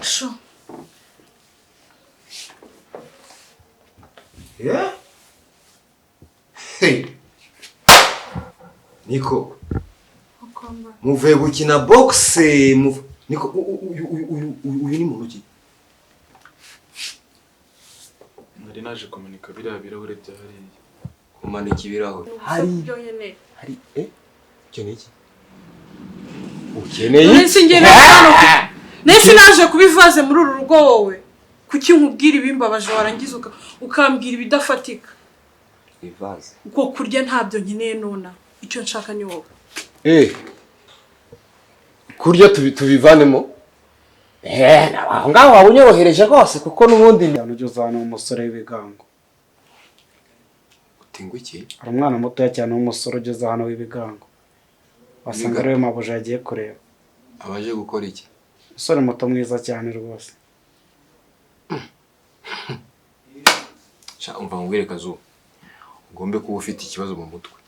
Shu. Yeah? Hey. Niko, Ukomba. Muvuye gukina boxe Niko, uyu ni muntu ki? Nari naje kumanika biriya birahure bya hariya. Kumanika ibirahure. Hari byonyine. Hari ukeneye iki? Ukeneye Nese njye hano. Nese naje kubivaze muri uru rugo wowe. Kuki nkubwira ibimbabaje warangiza ukambwira ibidafatika? Ivaze. Uko kurya ntabyo nkeneye nona. Icyo nshaka ni wowe. Kurya tubivanemo. Aho ngaho waba unyorohereje rwose kuko n'ubundi Cyane ugeze hano umusore w'ibigango. Utingwa iki? Hari umwana mutoya cyane w'umusore ugeze hano w'ibigango. Wasanga ariwe mabuja yagiye kureba. Abaje gukora iki? Umusore muto mwiza cyane rwose. Sha umva nkubwire Kazu. Ugombe kuba ufite ikibazo mu mutwe.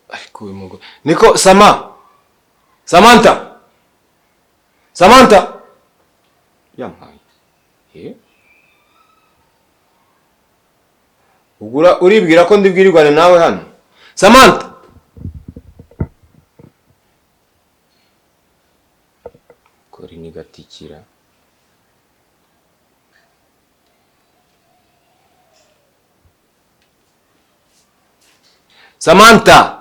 Ariko uyu mugore Niko, Samantha Samantha yampaye ugura uribwira ko ndibwirirwane nawe hano Samantha kori nigatikira Samantha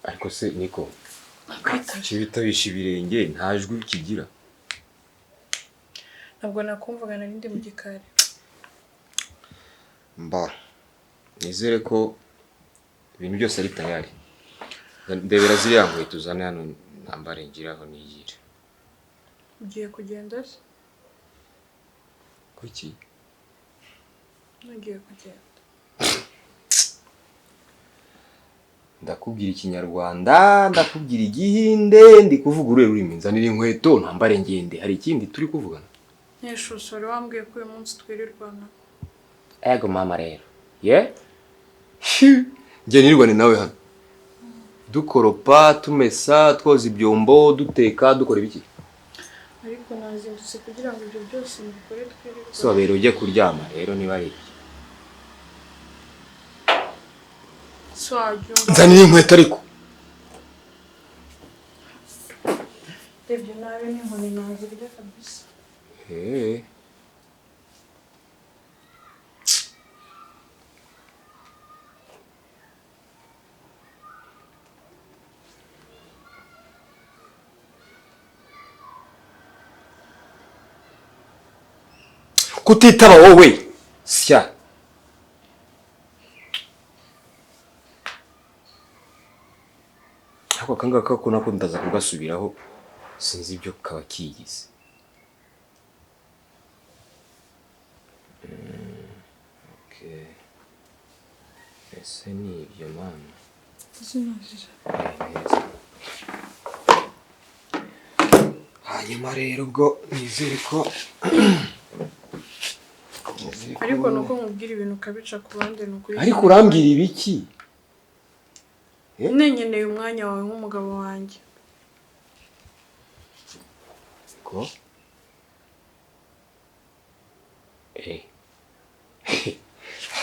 Ariko se Niko kibitabisha ibirenge nta jwi kigira. Ntabwo nakumvaga nari ndi mu gikari. Mba nizere ko ibintu byose ari tayari. Ndebera ziriya nkweto uzane hano nambare ngiraho nigire. Ugiye kugenda se? Kuki? Ngiye kugenda. Ndakubwira ikinyarwanda, ndakubwira igihinde, ndi kuvuga uruhe rurimi? Nzanira inkweto nambare ngende. Hari ikindi turi kuvugana? Nyeshu, wari wambwiye ko uyu munsi twirirwana. Ego mama rero. Ye? Ngiye nirirwane nawe hano. Dukoropa, tumesa, twoza ibyombo, duteka, dukora ibiki? Ariko nazindutse kugira ngo ibyo byose mbikore twirirwane. So babere ujye kuryama rero niba ari ibyo. Nzanira inkweto ariko. Ndebye nabi n'inkoni nazirya kabisa. Kutitaba wowe sya. Ako kangaka ko nako ndaza kugasubiraho sinzi ibyo kaba kigize. Okay. Ese ni ibyo mama. Hanyuma rero ubwo nizere ko ariko nuko nkubwira ibintu ukabica ku bandi nukuri. Ariko urambwira ibiki? Nenyeneye umwanya wawe nk'umugabo wanjye. Ko?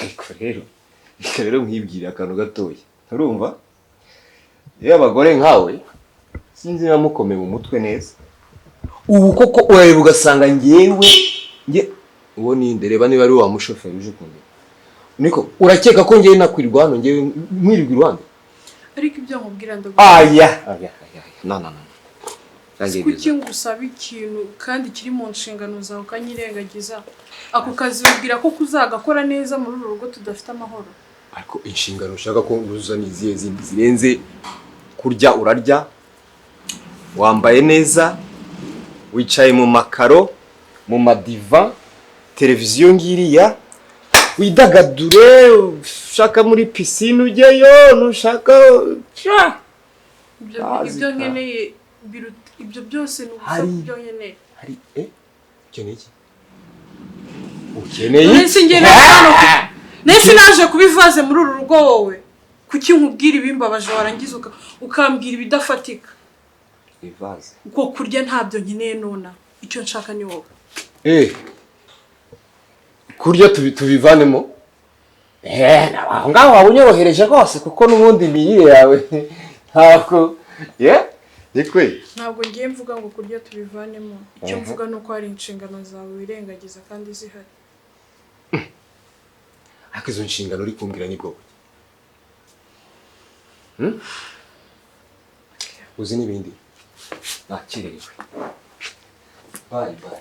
Ariko rero, reka rero nkwibwire akantu gatoya. Urumva? Iyo abagore nkawe sinzi niba mukomeye mu mutwe neza. Ubu koko urareba ugasanga ngewe nge uwo ninde reba niba ari wa mushoferi uje kundeba. Niko urakeka ko ngewe nakwirirwa hano ngewe mwirirwa iruhande? Ariko ibyo nkubwira ndagukunda. Aya. Aya. No no no. Kuki ngusaba ikintu kandi kiri mu nshingano zawe ukanyirengagiza? Ako kazi ubwira ko kuzagakora neza muri uru rugo tudafite amahoro. Ariko inshingano ushaka ko nguzuza ni izihe zindi zirenze kurya urarya, Wambaye neza, wicaye mu makaro, mu madiva, televiziyo ngiriya, widagadure, ushaka muri pisine ujyeyo, nushaka sha. Ibyo Azi ibyo ka. nkeneye biruta ibyo byose, ni ubusa Hari- byo nkeneye. Hari ukeneye iki? Ukeneye Nahise iki? ngera hano nahise naje kuba ivaze muri uru rugo. Wowe kuki nkubwira ibimbabaje warangiza ukambwira ibidafatika? Ivaze. Uko kurya ntabyo nkeneye nona, icyo nshaka ni wowe. Kurya tubivanemo. Aho ngaho waba unyorohereje rwose, kuko n'ubundi imirire yawe ntabwo ye nikwe. Ntabwo ngiye mvuga ngo kurya tubivanemo. Icyo mvuga ni uko hari inshingano zawe wirengagiza kandi zihari. Ariko izo nshingano uri kumbwira ni bwoko ki? Uzi n'ibindi, nakererewe. Bye bye.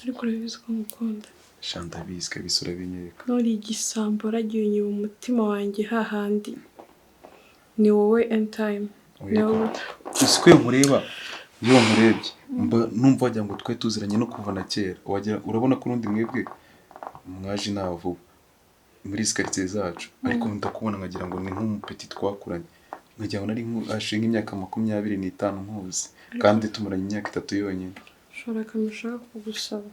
Ariko urabizi ko ngukunda. Sha, ndabizi kabisa, urabinyereka. Nuri igisambo, waragiye unyiba umutima wanjye hahandi. Ni wowe anytime, ni wowe. Uzi ko iyo nkureba, iyo nkurebye mba numva wagira ngo twe tuziranye no kuva na kera. Wagira urabona ko urundi mwebwe mwaje inaha vuba muri izi karitsiye zacu, ariko ndakubona nkagira ngo ni nk'umupeti twakuranye, nkagira ngo nari hashize nk'imyaka 25 nkuzi, kandi tumaranye imyaka 3 yonyine. Ushobora akantu ushaka kugusaba?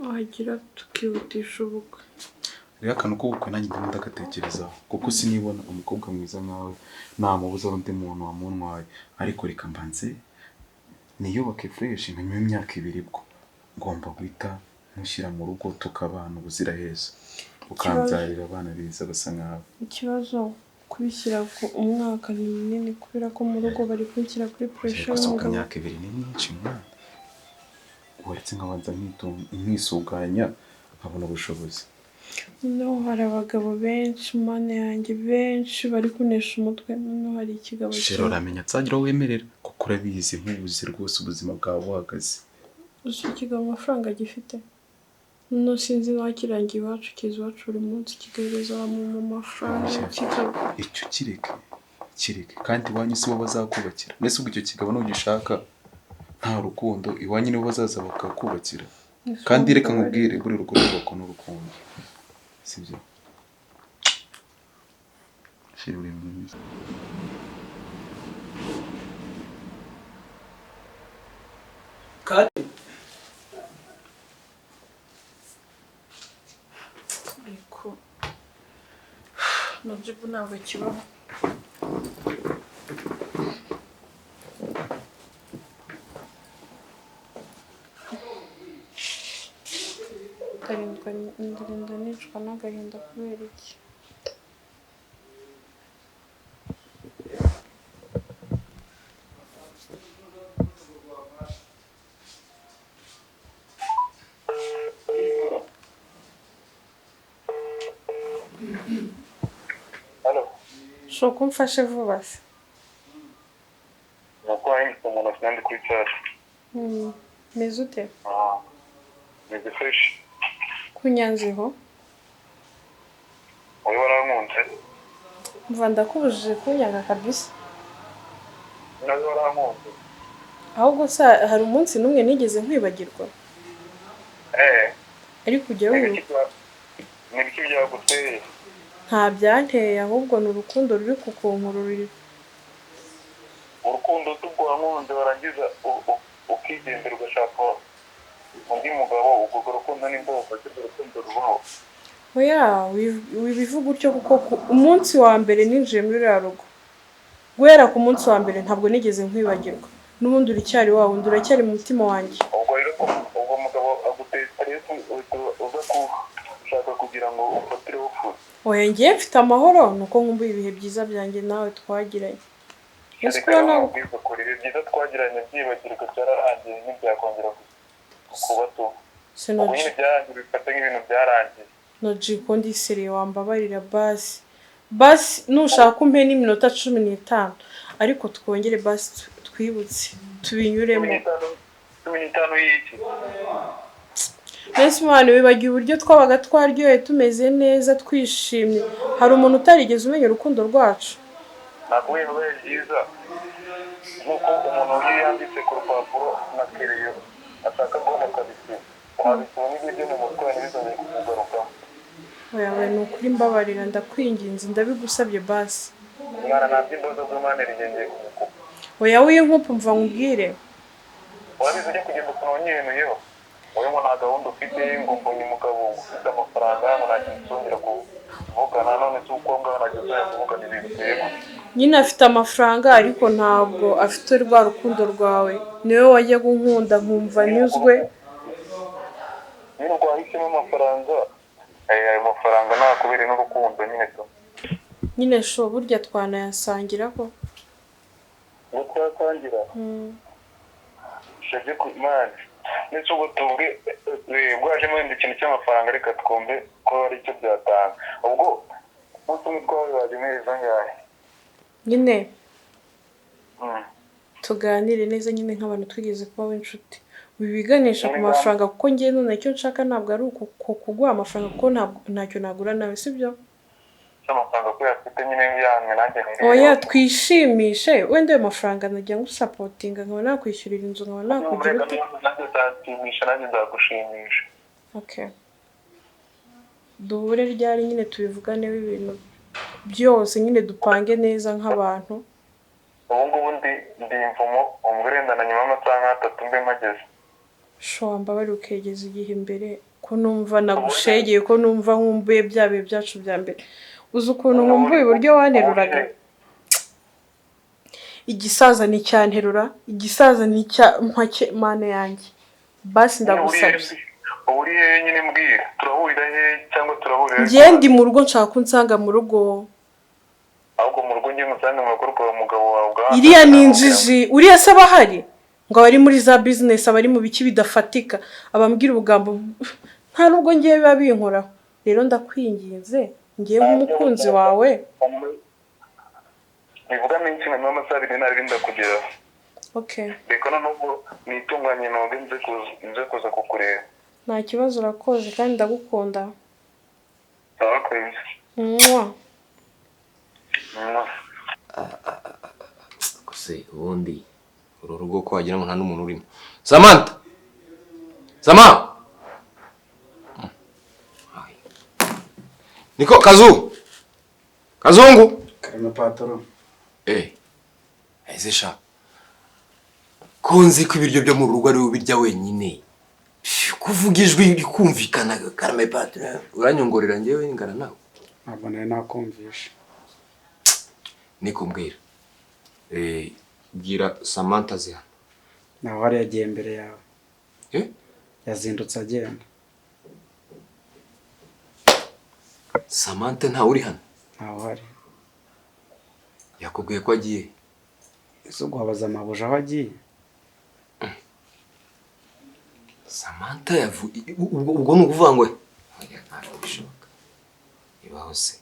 Wagira tukihutisha ubukwe. Rero akantu k'ubukwe nanjye ndimo ndagatekerezaho, kuko sinibona umukobwa mwiza nkawe namubuza undi muntu wamuntwaye. Ariko reka mbanze niyubake fresh, nka nyuma y'imyaka 2 bwo ngomba guhita mushyira mu rugo tukabana ubuziraherezo, ukambyarira abana beza basa nkawe. Ikibazo kubishyira ku umwaka ni munini, kubera ko mu rugo bari kunshyira kuri pressure Gusohoka y'umugabo. imyaka 2 ni myinshi mwana, waretse nkabanza nkisuganya nkabona ubushobozi. Noneho hari abagabo benshi, mana yanjye, benshi bari kunesha umutwe. Noneho hari ikigabo Shera, kimwe. uramenya nzagira aho wemerera, kuko urabizi nk'ubuzi rwose ubuzima bwawe buhagaze. Uzi ikigabo amafaranga gifite? Noneho sinzi n'abakirangiye iwacu, kiza iwacu buri munsi kigahereza mu mafaranga kikaba. Icyo kireke kireke, kandi iwanyu si bo bazakubakira. Mbese ubwo icyo kigabo nugishaka nta rukundo, iwanyu nibo bazaza bakakubakira. Kandi reka nkubwire, buri rugo rwubakwa n'urukundo, sibyo? Shira, uri mwiza. Kandi Ariko Najibu ntabwo akibaho. Nakicwa n'agahinda kubera iki? Shoka umfashe vuba se. Nuko wahindutse umuntu sinandi kuri chat. Meze ute? Meze fresh. Kunyanzeho? Wowe warankunze? Mva ndakubujije kunyanga kabisa. Nawe warankunze. Ahubwo se hari umunsi n'umwe nigeze nkwibagirwa? Ariko ujya wibuka. Ni ibiki byaguteye? Nta byanteye, ahubwo ni urukundo ruri kukunkururira. Urukundo rwankunze warangiza ukigendera ugashaka undi mugabo, ubwo urukundo ni bwoko ki? Urukundo rubaho? Oya, wibivuga utyo kuko umunsi wa mbere ninjiye muri ruriya rugo, guhera ku munsi wa mbere ntabwo nigeze nkwibagirwa. N'ubundi uracyari wa wundi, uracyari mu mutima wanjye. Ubwo rero ubwo mugabo aguteye stress uza gushaka kugira ngo umfatireho furi. Oya, ngiye mfite amahoro, nuko nkumbuye ibihe byiza byanjye nawe twagiranye. Ese Reka kure ibihe byiza twagiranye byibagirwa byararangiye, ntibyakongera kuba tu. Ubwo nyine byarangiye, bifata nk'ibintu byarangiye. Noji ko ndiseriye, wambabarira basi. Basi nushaka umpe n'iminota 15, ariko twongere basi twibutse tubinyuremo. 15 y'iki? Mbese mwana wibagiwe uburyo twabaga twaryoheye tumeze neza twishimye. Hari umuntu utarigeze umenya urukundo rwacu? Ntabwo bibaye byiza nk'uko umuntu iyo yanditse ku rupapuro na kereyo ashaka guha akabisiba, wabisiba n'ibyo mu mutwe ntibizongere kukugarukaho. Oya we, ni ukuri mbabarira, ndakwinginze, ndabigusabye basi. Mwana ntabwo imbazo z'Imana rigendeye ku mukuba. Oya w'inkupa, mva nkubwire. Urabizi ujya kugenda ukuntu wanyihenuyeho? Wowe ngo nta gahunda ufite, ngo mbonye umugabo ufite amafaranga, ngo nta kintu tuzongera kuvugana, none se uko ngaho nta kintu tuzongera kuvugana, ibintu biteye gutya. Nyine afite amafaranga ariko ntabwo afite rwa rukundo rwawe. Niwe wajyaga unkunda nkumva nyuzwe. Nyine ubwo wahisemo amafaranga, ayo mafaranga ntakubere n'urukundo nyine tu. Nyine sho burya twanayasangira ko. Ngo twasangira? Shabye ku Imana. Ndetse ubwo tuvuge bwajemo wenda ikintu cy'amafaranga, reka twumve ko hari icyo byatanga. Ubwo umunsi umwe twabibaje neza angahe? Nyine tuganire neza nyine nk'abantu twigeze kubaho inshuti. Wibiganisha ku mafaranga kuko ngiye none icyo nshaka ntabwo ari kuguha amafaranga kuko ntacyo nagura nawe, sibyo? Amafaranga ko yafite nyine yanwe nanjye nireba. Oya twishimishe, wenda ayo mafaranga najya ngusapotinga nkaba nakwishyurira inzu, nkaba nakugira ute. Nanjye nzashimisha, nanjye nzagushimisha. Okay. Duhure ryari nyine tubivuganeho ibintu byose nyine dupange neza nk'abantu. Ubu ngubu ndi imvumo, umurendana nyuma y'amasaha nk'atatu mbe mpageze. Sho mbabarira ukegeza igihe imbere ko numva nagushegeye, ko numva nkumbuye bya bihe byacu bya mbere. Uzi ukuntu nkumbuye uburyo wanteruraga? Igisaza nticyanterura, igisaza nticyampake mana yanjye. Basi ndagusabye. Uri hehe nyine mbwira, turahurira hehe cyangwa turahurira? Ngiye ndi mu rugo, nshaka ko unsanga mu rugo. Ahubwo mu rugo ngiye musange mu rugo rwawe umugabo wawe ubwawe. Iriya ni injiji, uriya se aba ahari? Ngo abari muri za business, abari mu biki bidafatika, abambwira ubugambo nta nubwo ngiye biba binkoraho. Rero ndakwinginze ngiye nk'umukunzi wawe. Bivuga menshi nka nyuma y'amasaha abiri nari ndakugeraho. Okay. Reka noneho nitunganye noge nze kuza kukureba. Nta kibazo, urakoze kandi ndagukunda. Urakoze. Mwah. Mwah. Kose ubundi uru rugo ko wagira ngo nta n'umuntu urimo. Samantha. Sama. Niko Kazu. Kazungu. Karame patoro. Ese sha. Konzi ko ibiryo byo mu rugo ari ubirya wenyine. Kuvuga ijwi rikumvikana karame patoro. Uranyongorera ngewe ngana nawe. Ntabwo nari nakumvisha. Niko mbwira. Bwira Samantha ziha. Naho hari yagiye imbere yawe. Yazindutse agenda. Samantha ntawe uri hano? Ntawe uhari. Yakubwiye ko agiye? Ese ubwo wabaza mabuja aho agiye? Samantha ubwo ni ukuvuga ngo ntabwo bishoboka. Ibaho se.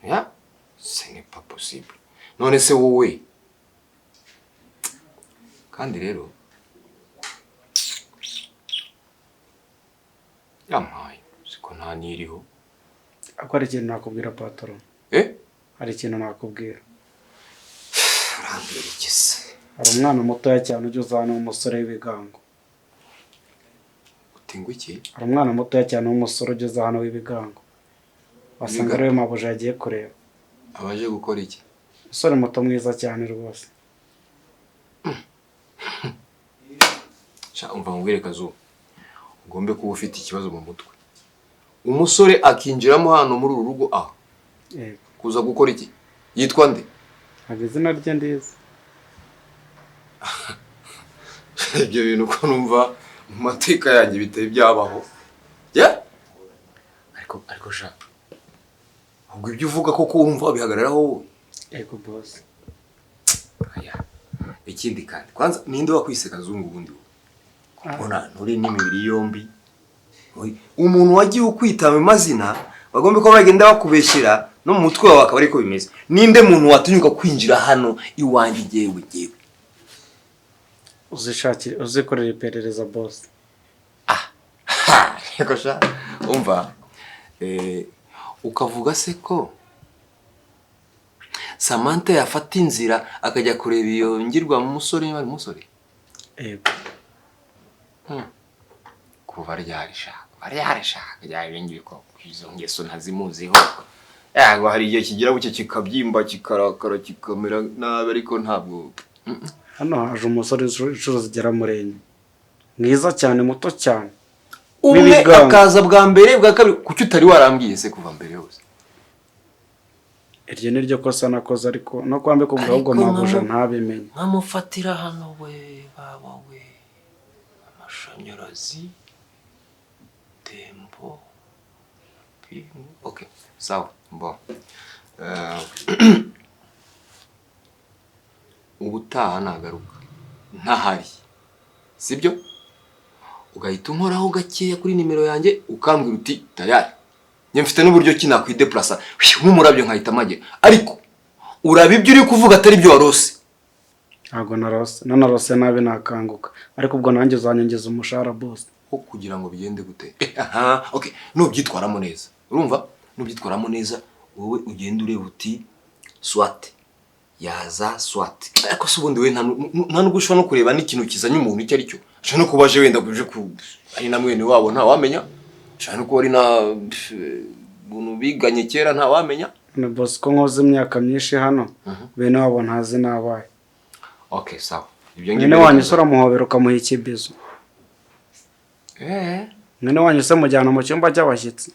Ya, ce n'est pas possible. None se wowe. Kandi rero yampaye siko nta niriho. Ako hari ikintu nakubwira patron. Hari ikintu nakubwira. Urambwira iki se? Hari umwana mutoya cyane ujya uza hano w'umusore w'ibigango. Uti ngo iki? Hari umwana mutoya cyane w'umusore ujya uza hano w'ibigango. Wasanga ariwe mabuja yagiye kureba. Abaje gukora iki? Umusore muto mwiza cyane rwose. Sha umva nkubwire Kazu. Ugombe kuba ufite ikibazo mu mutwe. Umusore akinjiramo hano muri uru rugo aho. Yego. Kuza gukora iki? Yitwa nde? Ntabwo izina rye ndizi. Ibyo bintu ko numva mu mateka yanjye bitari byabaho. Yeah? Ariko sha. Ubwo ibyo uvuga koko urumva wabihagararaho wowe? Yego boss. Aya. Ikindi kandi kwanza ninde wakwise Kazungu ubundi wowe? Ubona nturi n'imibiri yombi. Umuntu wagiye ukwita mu mazina bagombe ko bagenda bakubeshyira no mu mutwe wawe akaba ariko bimeze. Ninde muntu watinyuka kwinjira hano iwanjye jewe? Uzishakire uzikorera iperereza boss. Yego sha umva ukavuga se ko Samantha yafata inzira akajya kureba iyo ngirwa mu musore niba ari umusore? Yego. Kuva ryari sha ryari ngiye ko izo ngeso ntazimuziho. Yego hari igihe kigira buke kikabyimba kikarakara kikamera nabi ariko ntabwo. Hano haje umusore inshuro zigera muri enye. Mwiza cyane muto cyane. Umwe akaza bwa mbere bwa kabiri kuki utari warambwiye se kuva mbere yose? Iryo ni ryo kosa nakoze ariko no kwambe kubwa ahubwo mabuja ntabimenye. Nkamufatira hano we baba we amashanyarazi tembo pingu. Okay, sawa bon. Ubutaha nagaruka ntahari sibyo? Ugahita unkoraho gakeya kuri nimero yanjye ukambwira uti tayari. Njye mfite n'uburyo ki nakwideplasa nk'umurabyo nkahita amagera. Ariko uraba ibyo uri kuvuga atari byo warose. Ntabwo narose, nanarose nabi nakanguka. Ariko ubwo nanjye uzanyongeza umushahara boss. Ko kugira ngo bigende gute? Aha, okay, nubyitwaramo neza. Urumva? Nubyitwaramo neza wowe ugenda ureba uti swat. Yaza swat. Ariko se ubundi we nta nubwo ushobora no kureba n'ikintu kizanye umuntu icyo ari cyo. Ashobora no kuba aje wenda kuje ku ari na mwene wabo nta wamenya. Ashobora no kuba ari na buntu biganye kera nta wamenya. Ni boss ko nkoze imyaka myinshi hano bene wabo ntazi nabaye. Okay, sawa. Ibyo ngibyo. Mwene wanyu sura muhobera ukamuha ikibizo. Mwene wanyu se mujyana mu cyumba cy'abashyitsi.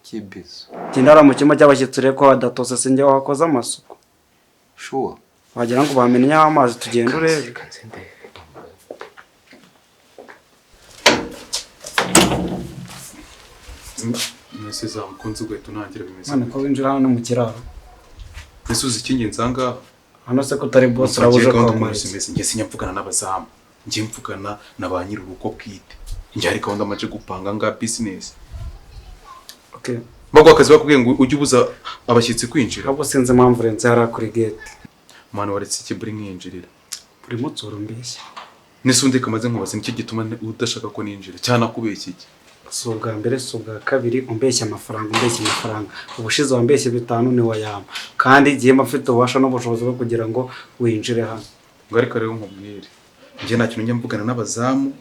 Kibizo. Genda mu cyumba cy'abashyitsi urebe ko hadatose sinjye wakoze amasuku. Sure. Wagira ngo bamenye amazi tugenda urebe. Mwese zamukunze ugahita unangira bimeze. None ko winjira hano mu kiraro. Ese uzi icy'ingenzi aha ngaha? Hano se ko utari boss urabuje ko ameze. Njye sinyamvugana n'abazamu. Njye mvugana na ba nyir'urugo bwite. Njye hari gahunda amaje gupanga nga business. Okay. Bagwa akazi bakubwiye ngo ujye ubuza abashyitsi kwinjira. Ahubwo sinzi impamvu urenze hariya kuri gate. Mwana waretse ikiburi nkinjirira. Buri munsi urumbeshya. Nese undi kamaze nkubaza nicyo gituma udashaka ko ninjira cyane akubeshya iki? Si ubwa mbere si ubwa kabiri umbeshya amafaranga umbeshya amafaranga. Ubushize wambeshye 5 ni wayama. Kandi igihe mba mfite ububasha n'ubushobozi bwo kugira ngo winjire hano. Ngo ariko rero nkubwire. Njye nta kintu njya mvugana n'abazamu.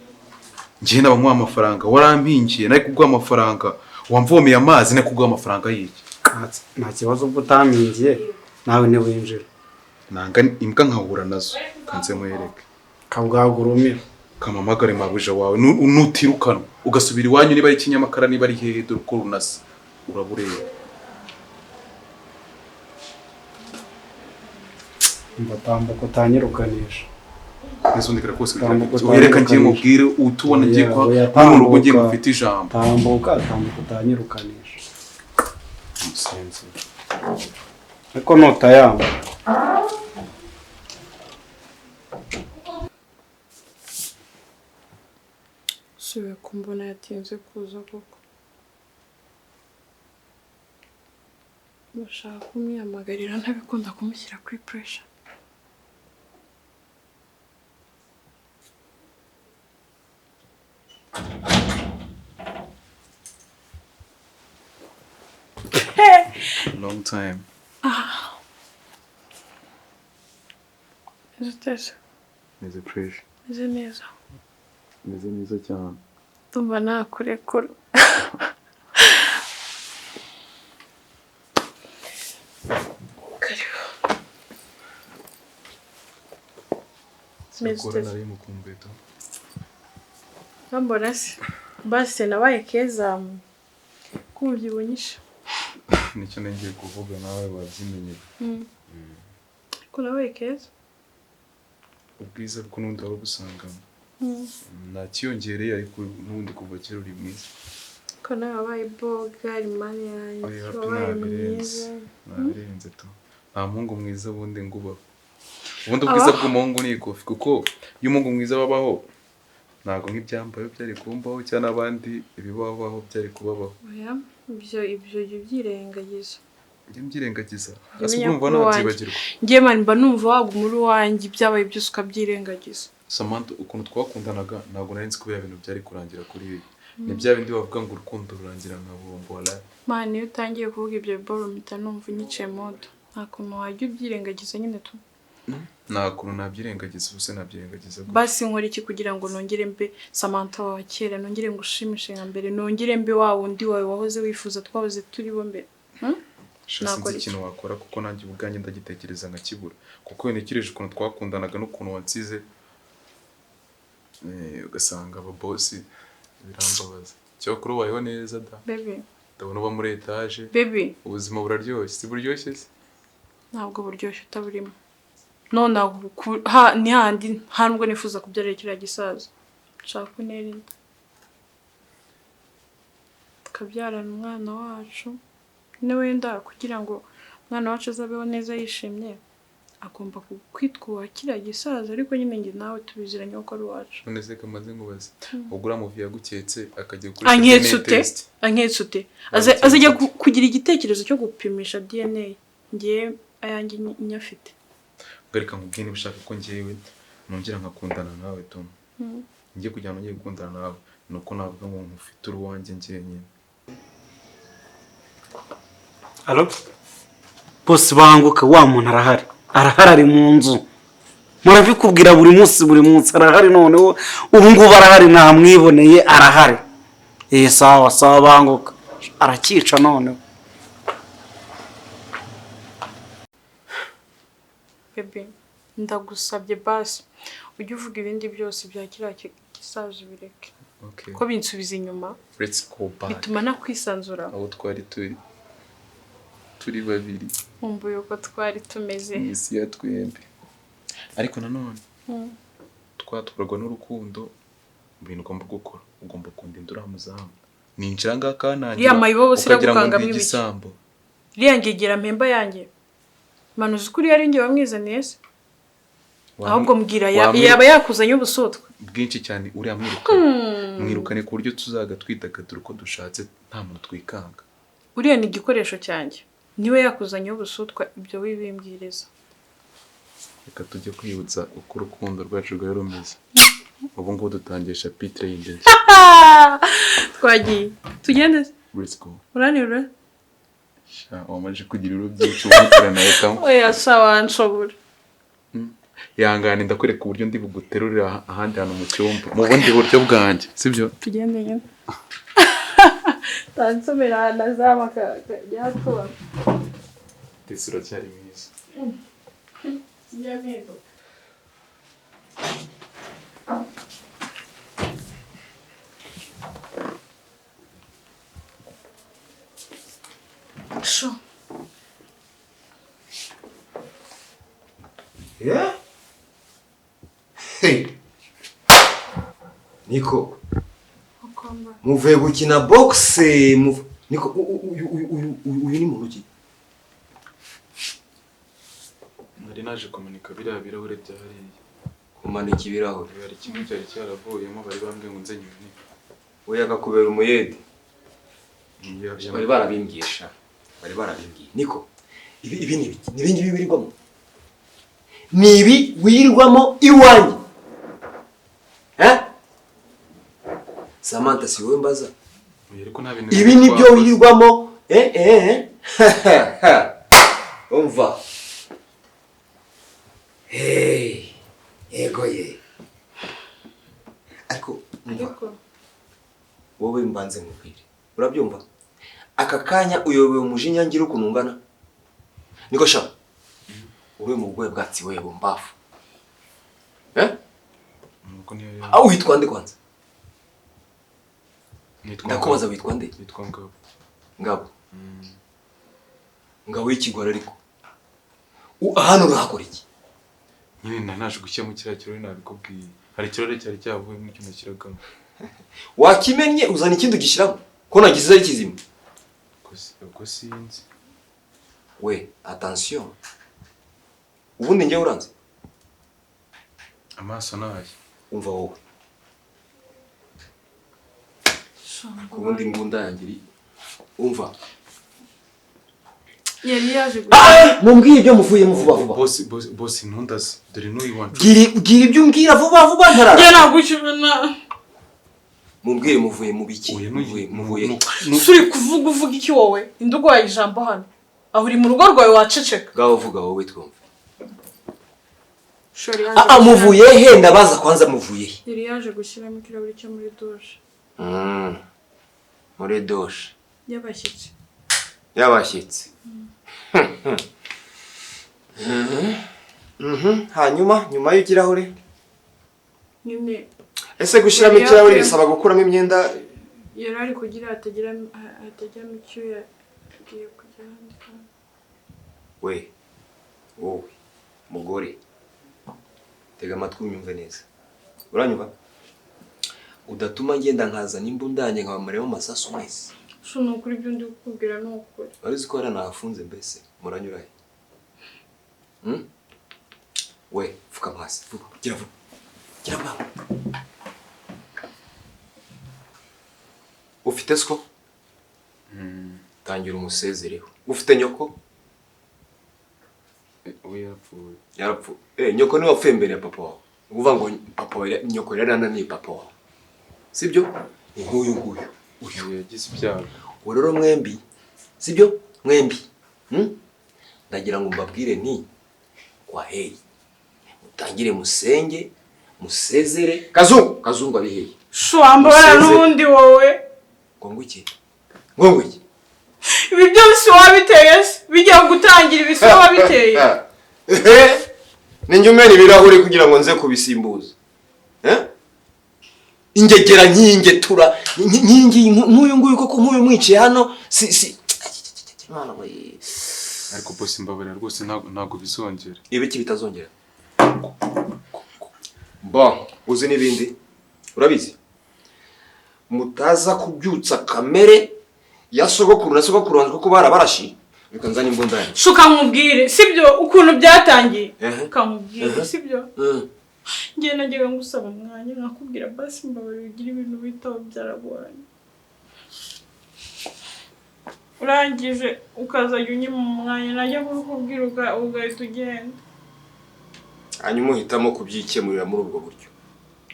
Njye nabamuha amafaranga warampingiye nari kuguha amafaranga wamvomeye amazi nari kuguha amafaranga y'iki? Nta kibazo ubwo utampingiye nawe ntiwinjira. Nanga imbwa nkahura nazo kanze nkwereke. Kabwagurumira. Kamamagare mabuja wawe nutirukanwa ugasubira iwanyu niba ari kinyamakara niba ari hehe dore uko runasa urabureba. Mbatambuka utanyirukanisha. Nese undi kare kose Tambuka, wereka ngiye utanyirukanisha. Mubwire utubona ngiye Oya, kwa oya, no mu rugo ngiye tambuka. mufite ijambo. Tambuka, tambuka utanyirukanisha. Umusenzi. Ariko nutayamba. Subiye kumbona yatinze kuza koko. Ndashaka kumwihamagarira, ntabikunda kumushyira kuri pressure. Long time. Meze uteze? Meze fresh. Meze neza. Meze neza cyane. Ndumva nakurekura. Karibu. Meze Sikora uteze? nari mukumbuye to. Mbona se basi nabaye keza kumva nyisha. Nicyo ngiye kuvuga nawe wabyimenye. Ko nabaye keza. Ubwiza bwo n'undi wari ubusangamo. Nta kiyongereye, ariko n'ubundi kuva kera uri mwiza. Ko nawe wabaye boga imana yanjye. Oya, wabaye nabirenze. mwiza. Nabirenze to. Nta muhungu mwiza bundi ngubaho. Ubundi ubwiza bw'umuhungu ni ikofi, kuko iyo umuhungu mwiza babaho ntabwo nk'ibyambaye byari kumbaho cyangwa n'abandi ibibabaho byari kubabaho. Oya, ibyo jya ubyirengagiza. Njye mbyirengagiza. Jya Ese umenya urumva ko uwanjye. nabyibagirwa? Njye man mba numva waguma uri uwanjye, ibyabaye byose ukabyirengagiza. Samantha, ukuntu twakundanaga ntabwo nari nzi ko biriya bintu byari kurangira kuri ibi. Ni bya bindi bavuga ngo urukundo rurangira nka bombo wala. Man, iyo utangiye kuvuga ibyo biboro mpita numva unyiciye modo. Nta kuntu wajya ubyirengagiza nyine tu. Nta kuntu nabyirengagiza, ubuse nabyirengagiza gute? Basi nkora iki kugira ngo nongere mbe Samantha wawe kera, nongere ngushimishe nka mbere, nongere mbe wa wundi wawe wahoze wifuza twahoze turi bo mbere? Sha, Nakora sinzi iki? ikintu wakora kuko nanjye ubwanjye ndagitekereza nkakibura. Kuko iyo ntekereje ukuntu twakundanaga n'ukuntu wansize, ugasanga ababosi birambabaza. Cyokora ubayeho neza da. Baby, Ndabona uba muri etaje. baby, Ubuzima buraryoshye, si buryoshye se? Ntabwo buryoshye utaburimo. None aho ni handi nta nubwo nifuza kubyarira kiriya gisaza. Nshaka ko untera inda. Tukabyarana umwana wacu. Ne wenda kugira ngo umwana wacu azabeho neza yishimye, agomba kwitwa uwa kiriya gisaza, ariko nyine njye nawe tubiziranye ko ari uwacu. None se kamaze nkubaze. Ubwo uriya muvi yaguketse akajya gukoresha Anketse DNA ute? test. Anketse ute? Anketse Azajya ute? kugira igitekerezo cyo gupimisha DNA. Njye ayanjye nyafite. Reka nkubwire, niba ushaka ko njyewe nongera nkakundana nawe Tom. Njye kugira ngo nongere gukundana nawe ni uko navuga ngo nkufite uruwanjye njyenyine. Alo? Bose banguka, wa muntu arahari. Arahari, ari mu nzu. Murabikubwira buri munsi, buri munsi arahari, noneho ubu ngubu arahari, namwiboneye arahari. Sawa sawa, banguka. Arakica noneho. Bebe, ndagusabye basi ujye uvuga ibindi byose bya kiriya gisaza ubireke. Okay. Ko binsubiza inyuma, Let's go back. bituma nakwisanzura. Aho twari turi babiri Nkumbuye uko twari tumeze. mu isi ya twembi. Ariko nanone twatwarwa n'urukundo, mu bintu ugomba gukora ugomba kundinda uriya muzamu. Ninjira ngaha akanangira Iriya mayibobo se ukagira ngo ndi iragukangamo ibiki? igisambo. Iriya ngegera mpemba yanjye. Manu, uzi ko uriya ari njye wamwizaniye se? Ahubwo mbwira yaba yakuzanye ubusutwa. Bwinshi cyane. Uriya mwirukane, mwirukane ku buryo tuzaga twidagadura uko dushatse nta muntu twikanga. Uriya ni igikoresho cyanjye. Niwe yakuzanye ubusutwa, ibyo wibimbwiriza. Reka tujye kwibutsa uko urukundo rwacu rwari rumeze. Ubu ngubu dutangiye chapitre yindi nshya. Twagiye. Tugende se? Let's go. Uranirura? Sha, wamaze kugira ibiro byinshi ubu turanahitamo. Oya sawa, nshobora. Ihangane ndakwereka uburyo ndi buguterurira ahandi hantu mu cyumba mu bundi buryo bwanjye, sibyo? Tugende nyine. Tansomera ahantu azaba akajya. Ndetse uracyari mwiza. Sinyampinduka. Sho. Yeah? Niko muvuye gukina boxe niko uyu ni muntu ki? Nari naje kumanika biriya birahure bya hariya. Kumanika ibirahure? Hari kimwe cyari cyaravuyemo, bari bambwiye ngo nze nyibone. Oya, akakubera umuyede. Bari barabimbwiye sha. Bari barabimbwiye. Niko ibi ni ibiki? Ni ibingibi wirirwamo? Ni ibi wirirwamo iwanjye? Eh? Samantha, si wowe mbaza. Ibi ni byo wirirwamo? Eh. Umva. Hey, yego ye. Ariko umva. Wowe mbanze nkubwire. Urabyumva? Aka kanya uyobewe umujinya ngira ukuntu ungana. Niko sha. Uri mu bwoye bwatsi wewe mbafu. Eh? Aho witwa nde kwanza? Ndakubaza witwa nde? Nitwa Ngabo. Ngabo. Ngabo y'ikigwara ariko. Hano urahakora iki? Nyine naje gushyira mu kiriya kirori nabikubwiye. Hari ikirori cyari cyavuye mu cyo nashyiragamo. Wakimenye uzana ikindi ugishyiramo? Ko nagize ari kizima. Ubwo sinzi. We, attention. Ubundi njye uranze? Amaso naye. Umva wowe. Ubundi mbunda yangiri. Umva. Yari yaje mumbwire ibyo muvuye vuba vuba. Boss ntundaze. Dore n'uyu wancu. Gira ibyo umbwira vuba vuba ntarara. Njye nagushimana. Mumbwire muvuye mu biki? Muvuye. Suri kuvuga uvuga iki wowe? Indugwaye ijambo hano. Aho uri mu rugo rwawe waceceka. Gaho vuga wowe twumva. Muvuye he? Ndabaza kwanza muvuye he? Yari yaje gushyiramo ikirahuri cyo muri douche. Muri douche. Y'abashyitsi. Y'abashyitsi. Hanyuma nyuma y'ikirahure nyine ese gushyiramo ikirahure bisaba gukuramo imyenda? Yari ari kugira hatagiramo icyuya agiye kujya ahandi. We wowe mugore, tega amatwi unyumve neza. Uranyumva? Udatuma ngenda nkazana imbunda yanjye nkabamaremo amasasu mwese. So ni ukuri ibyo ndi kukubwira ni ukuri. Wari uzi ko yaranahafunze mbese muranyura he? We, pfukama hasi vuba, gira vuba. Gira vuba. Ufite sko? Tangira umusezereho. Ufite nyoko? We yapfuye. Yarapfuye. Nyoko niwe wapfuye mbere ya papa wawe. Uvuga ngo papa wawe nyoko yarananiye papa wawe. Sibyo? Ni nk'uyu nguyu. Uyu yagize ibyago. Rero mwembi, sibyo? Mwembi. Ndagira ngo mbabwire nti kwa heri. Mutangire musenge, musezere. Kazungu ari hehe? Shwamba n'ubundi wowe. Ngo iki? Ngo iki? Ibi byose wabiteye se? Bijya gutangira ibiso wabiteye. Ninjye umena ibirahuri kugira ngo nze kubisimbuza. Ingegera nkingetura nkingi nk'uyu nguyu koko nk'uyu mwiciye hano si Mwana we. Ariko boss mbabarira rwose ntago bizongera. Ibiki bitazongera? Bon, uzi nibindi? Urabizi? Mutaza kubyutsa kamere ya sogokuru na sogokuru wanjye kuko barabarashi. Reka nzanye imbunda yanjye. Shuka nkubwire, sibyo ukuntu byatangiye. Shuka nkubwire, sibyo? Ngiye nagiye ngusaba umwanya nkakubwira basi mbabarira ugira ibintu bitaho byaragoranye. Urangije ukazajya unyima umwanya najya kukubwira ugahita ugenda. Hanyuma uhitamo kubyikemurira muri ubwo buryo.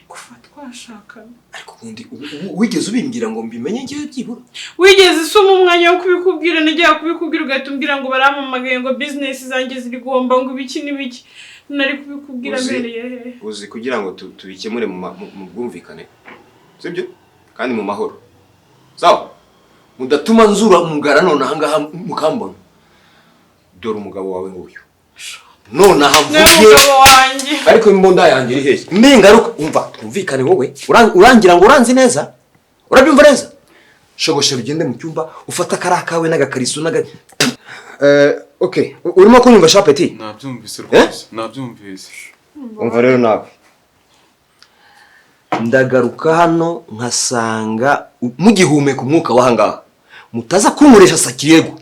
Kuva twashakana. Ariko ubundi wigeze ubimbwira ngo mbimenye ngewe byibura? Wigeze usoma umwanya wo kubikubwira nagiye kubikubwira ugahita umbwira ngo barampamagaye ngo business zanjye ziri guhomba ngo ibiki n'ibiki. Nari kubikubwira mbereye he? Uzi kugira ngo tubikemure mu bwumvikane. Sibyo? Kandi mu mahoro. Sawa? Mudatuma nzura umugara none ahangaha mukambona. Dore umugabo wawe nguyu. None aha mvuge. Ariko imbunda yanjye iri hehe? Ningaruka umva twumvikane wowe. Urangira ngo uranzi neza? Urabyumva neza? Shogoshe ugende mu cyumba ufata karakawe n'agakariso n'aga okay, urimo kunyumva Shapeti? Nabyumvise rwose, nabyumvise. Umva rero nawe. Ndagaruka hano nkasanga mugihumeka umwuka w'ahangaha, mutaza kunkoresha sakirego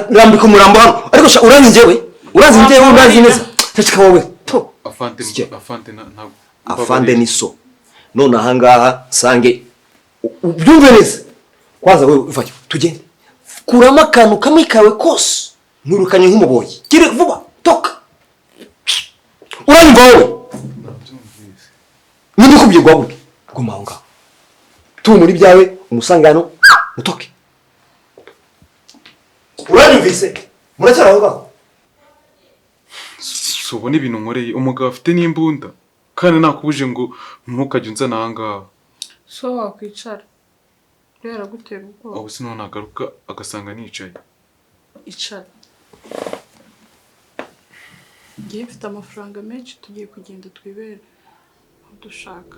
nrambika umurambo hano. Ariko sha, uranzi njyewe, uranzi njyewe, uranzi neza. Ceceka wowe to. Afande. Sike. Afande, ntabwo. Afande ni so. None ahangaha nsange ubyumve neza. Kwanza wewe vayo, tugende. Kuramo akantu kamwe kawe kose, nturukanye nk'umuboyi. Gire vuba, toka. Uranyumva wowe? Nabyumvise. Ninde ukubwiye guhaguruke? Guma aho ngaho, tumura ibyawe, umusange hano, mutoke. Uranyumvise? Muracyari aho ngaho? Si ubona ibintu nkoreye umugabo afite n'imbunda, kandi nakubuje ngo ntukajye unzana aha ngaha. So wakwicara rero, aragutera ubwoba. Aho se nagaruka agasanga nicaye? Icara. Ngiye, mfite amafaranga menshi, tugiye kugenda twibere aho dushaka.